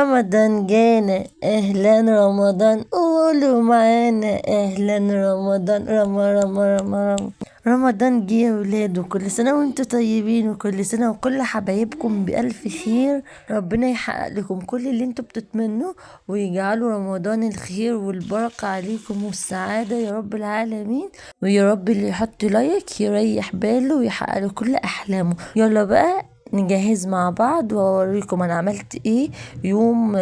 رمضان جانا، اهلا رمضان، قولوا معانا اهلا رمضان. رم رم رم رم. رمضان جه يا ولاد، وكل سنة وانتم طيبين، وكل سنة وكل حبايبكم بألف خير. ربنا يحقق لكم كل اللي انتم بتتمنوه، ويجعلوا رمضان الخير والبركة عليكم والسعادة يا رب العالمين. ويا رب اللي يحط like يريح باله ويحقق له كل أحلامه. يلا بقى نجهز مع بعض واوريكم انا عملت ايه يوم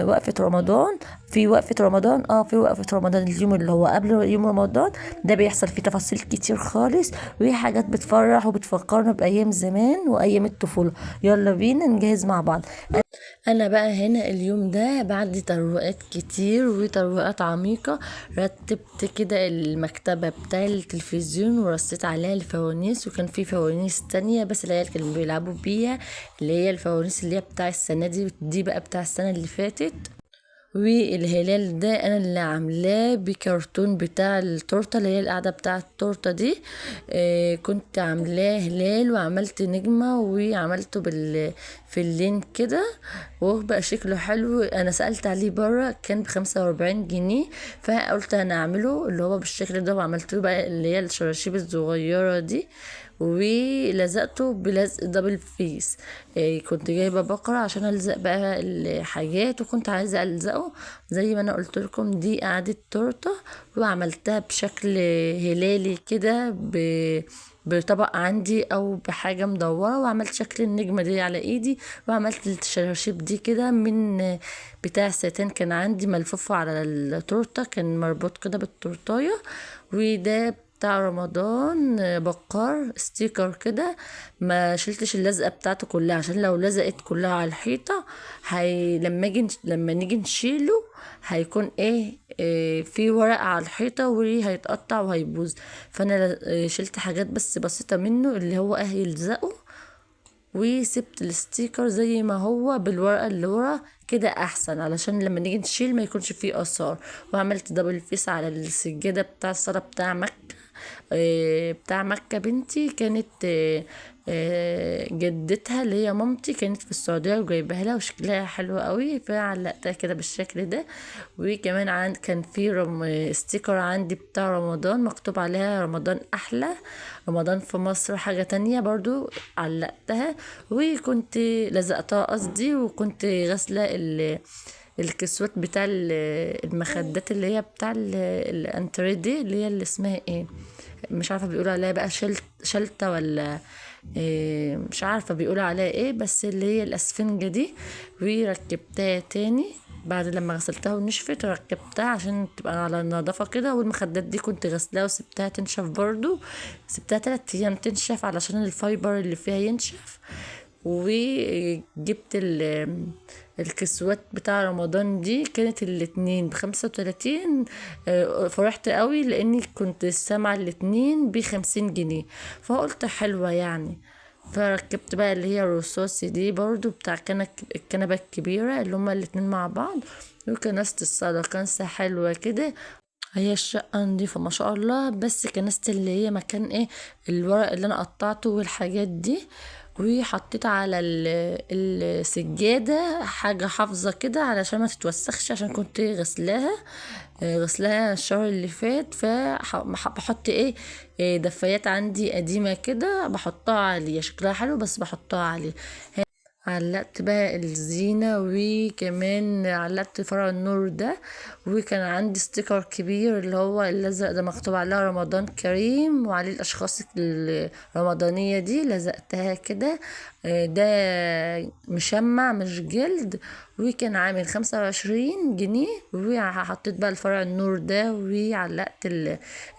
وقفة رمضان. في وقفة رمضان، في وقفة رمضان اليوم اللي هو قبل يوم رمضان ده بيحصل فيه تفاصيل كتير خالص، وحاجات بتفرح وبتفكرنا بأيام زمان وأيام الطفولة. يلا بينا نجهز مع بعض. انا بقى هنا اليوم ده بعد تروقات كتير وتروقات عميقة، رتبت كده المكتبة بتاع التلفزيون ورصيت عليها الفوانيس، وكان في فوانيس تانية بس العيال كانوا بيلعبوا بيها، اللي هي الفوانيس اللي هي بتاع السنة دي، دي بقى بتاع السنة اللي فاتت. والهلال ده انا اللي عاملاه بكرتون بتاع التورتة اللي هي القعدة بتاع التورتة دي، كنت عاملاه هلال وعملت نجمه وعملته في اللين كده، وبقى شكله حلو. انا سالت عليه بره كان ب45 جنيه، فقلت انا اعمله اللي هو بالشكل ده، وعملت له بقى اللي هي الشراشيب الصغيرة دي، ولزقته بلزق double face. كنت جايبه بقرة عشان الزق بقى الحاجات، وكنت عايزه الزقه زي ما انا قلت لكم. دي قعدة تورته وعملتها بشكل هلالي كده بطبق عندي او بحاجة مدورة، وعملت شكل النجمة دي على ايدي، وعملت الشراشيب دي كده من بتاع ساتان كان عندي ملفوفه على التورتة، كان مربوط كده بالتورتايه. وده بتاع رمضان بقار sticker كده، ما شلتش اللزقه بتاعته كلها عشان لو لزقت كلها على الحيطة هي لما نيجي نشيله هيكون ايه في ورق على الحيطة وهيتقطع وهيبوظ. فانا شلت حاجات بس بسيطة منه اللي هو يلزقه، وسبت ال sticker زي ما هو بالورقة اللي ورا كده احسن، علشان لما نيجي نشيل ما يكونش فيه اثار. وعملت double face على السجادة بتاع الصلاة بتاع مكة، بتاع مكة. بنتي كانت جدتها اللي هي مامتي كانت في السعودية وجايبها لها، وشكلها حلو قوي، فعلقتها كده بالشكل ده. وكمان كان في sticker عندي بتاع رمضان مكتوب عليها رمضان احلى، رمضان في مصر، حاجة تانية برضو علقتها، وكنت لزقتها قصدي. وكنت غاسلة الكسوات بتاع المخدات اللي هي بتاع الانتريه دي، اللي هي اللي اسمها ايه مش عارفه بيقولوا عليها بقى شلته ولا إيه، مش عارفه بيقولوا عليها ايه، بس اللي هي الاسفنجه دي. وركبتها تاني بعد لما غسلتها ونشفت، ركبتها عشان تبقى على النظافة كده. والمخدات دي كنت غسلاها وسبتها تنشف برضو، سبتها 3 ايام تنشف علشان ال fiber اللي فيها ينشف. وجبت الكسوات بتاع رمضان دي، كانت الاتنين ب35. فرحت قوي لاني كنت سامعه الاتنين ب50 جنيه، فقلت حلوة يعني. فركبت بقى اللي هي الرصاصي دي برضو بتاع الكنبة الكبيرة اللي هما الاتنين مع بعض. وكنست الصاله كنسه حلوة كده، هي الشقة نظيفة ما شاء الله، بس كنست اللي هي مكان ايه الورق اللي انا قطعته والحاجات دي. وحطيت على السجادة حاجة حافظة كده علشان ما تتوسخش، عشان كنت غسلاها الشهر اللي فات. فبحط ايه دفايات عندي قديمة كده بحطها عليه، شكلها حلو بس بحطها عليه. علقت بقى الزينة، وكمان علقت فرع النور ده. وكان عندي sticker كبير اللي هو الازرق ده مكتوب عليه رمضان كريم وعليه الاشخاص الرمضانية دي، لزقتها كده. ده مشمع مش جلد، وكان عامل 25 جنيه. وحطيت بقى الفرع النور ده، وعلقت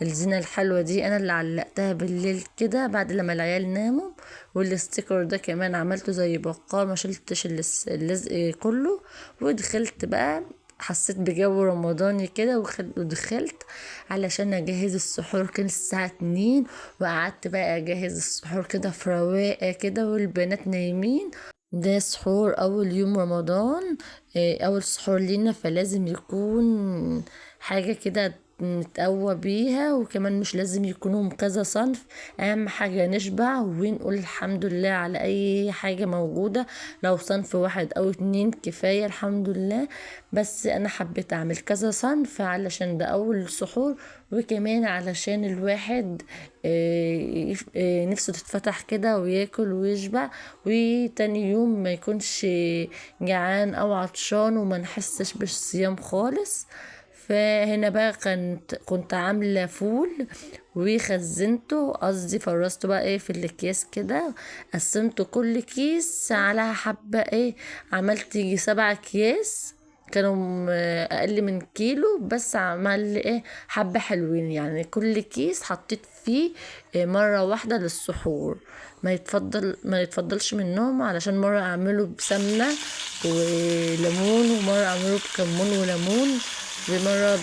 الزينة الحلوة دي انا اللي علقتها بالليل كده بعد لما العيال ناموا. وال sticker ده كمان عملته زي بقار، ما شلتش اللزق كله. ودخلت بقى حسيت بجو رمضاني كده، ودخلت علشان اجهز السحور. كان الساعة 2، وقعدت بقى اجهز السحور كده في رواقة كده والبنات نايمين. ده سحور اول يوم رمضان، اول سحور لينا، فلازم يكون حاجة كده نتقوى بيها، وكمان مش لازم يكونوا كذا صنف، اهم حاجة نشبع ونقول الحمد لله على اي حاجة موجودة، لو صنف واحد او 2 كفاية الحمد لله. بس انا حبيت اعمل كذا صنف علشان ده اول سحور، وكمان علشان الواحد نفسه تتفتح كده وياكل ويشبع، وتاني يوم ما يكونش جعان او عطشان وما نحسش بالصيام خالص. فهنا بقى كنت عاملة فول وخزنته، قصدي فرزته بقى ايه في الاكياس كده، قسمته كل كيس على حبة ايه، عملت يجي 7 اكياس كانوا اقل من كيلو، بس عمل ايه حبة حلوين يعني، كل كيس حطيت فيه مرة واحدة للسحور، ما يتفضلش منهم، علشان مرة اعمله بسمنة وليمون، ومرة اعمله بكمون وليمون، ومرة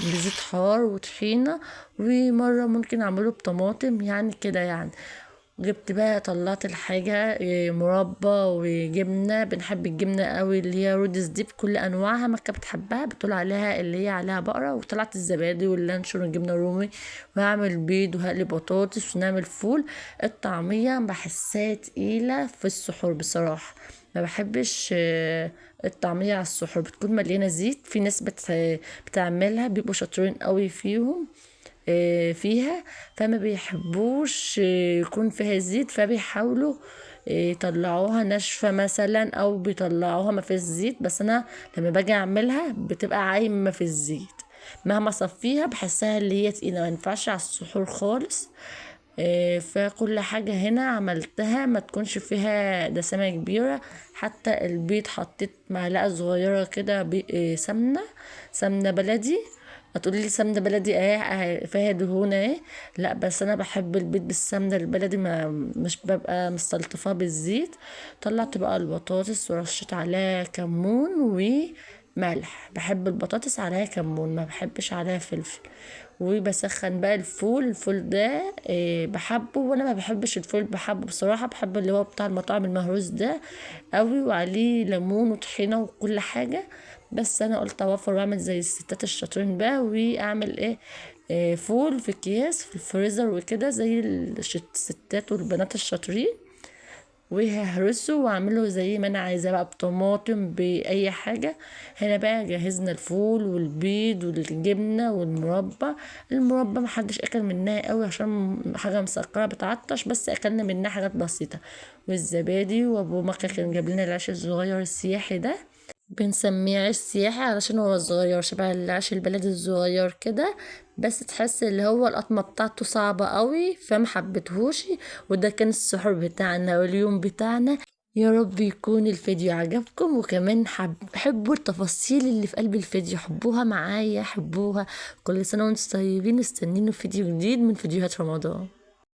بزيت حار وطحينة، ومرة ممكن اعمله بطماطم يعني كده يعني. جبت بقى طلعت الحاجة، مربى وجبنة، بنحب الجبنة قوي اللي هي رودس دي بكل انواعها، مكة بتحبها بتقول عليها اللي هي عليها بقرة. وطلعت الزبادي واللانشون والجبنة الرومي، وهعمل بيض وهقلي بطاطس ونعمل فول. الطعمية بحسها تقيلة في السحور بصراحة، ما بحبش الطعمية على السحور، بتكون مليانة زيت. في ناس بتعملها بيبقوا شاطرين قوي فيها، فما بيحبوش يكون فيها زيت، فبيحاولوا يطلعوها ناشفة مثلا، او بيطلعوها ما فيهاش زيت. بس انا لما باجي اعملها بتبقى عايمة في الزيت، مهما صفيها بحسها اللي هي تقيلة، ما ينفعش على السحور خالص. فكل حاجة هنا عملتها ما تكونش فيها دسامة كبيرة. حتى البيض حطيت معلقة صغيرة كده سمنة بلدي. هتقولي لي سمنة بلدي اهي فيها دهون اهي، لا بس انا بحب البيض بالسمنة البلدي، ما مش ببقى مستلطفاه بالزيت. طلعت بقى البطاطس ورشيت عليها كمون وملح، بحب البطاطس عليها كمون، ما بحبش عليها فلفل. وبسخن بقى الفول، الفول ده بحبه، وانا ما بحبش الفول بحبه بصراحة، بحب اللي هو بتاع المطاعم المهروس ده قوي، وعليه ليمون وطحينة وكل حاجة. بس انا قلت اوفر واعمل زي الستات الشاطرين بقى، واعمل فول في اكياس في الفريزر وكده زي الستات والبنات الشاطرين، وههرسه واعمله زي ما انا عايزاه بقى، بطماطم باي حاجه. هنا بقى جهزنا الفول والبيض والجبنه والمربى. المربى محدش اكل منها قوي عشان حاجه مسكره بتعطش، بس اكلنا منها حاجات بسيطه. والزبادي، وابو مكه كان جاب لنا العيش الصغير السياحي ده، بنسميه عيش سياحي علشان هو صغير شبه العيش البلدي الصغير كده، بس تحس اللي هو القطمه بتاعته صعبه قوي فما حبيتهوش. وده كان السحور بتاعنا واليوم بتاعنا. يا رب يكون الفيديو عجبكم، وكمان حبوا التفاصيل اللي في قلب الفيديو، حبوها معايا، حبوها. كل سنه وانتم طيبين، استنينوا فيديو جديد من فيديوهات رمضان.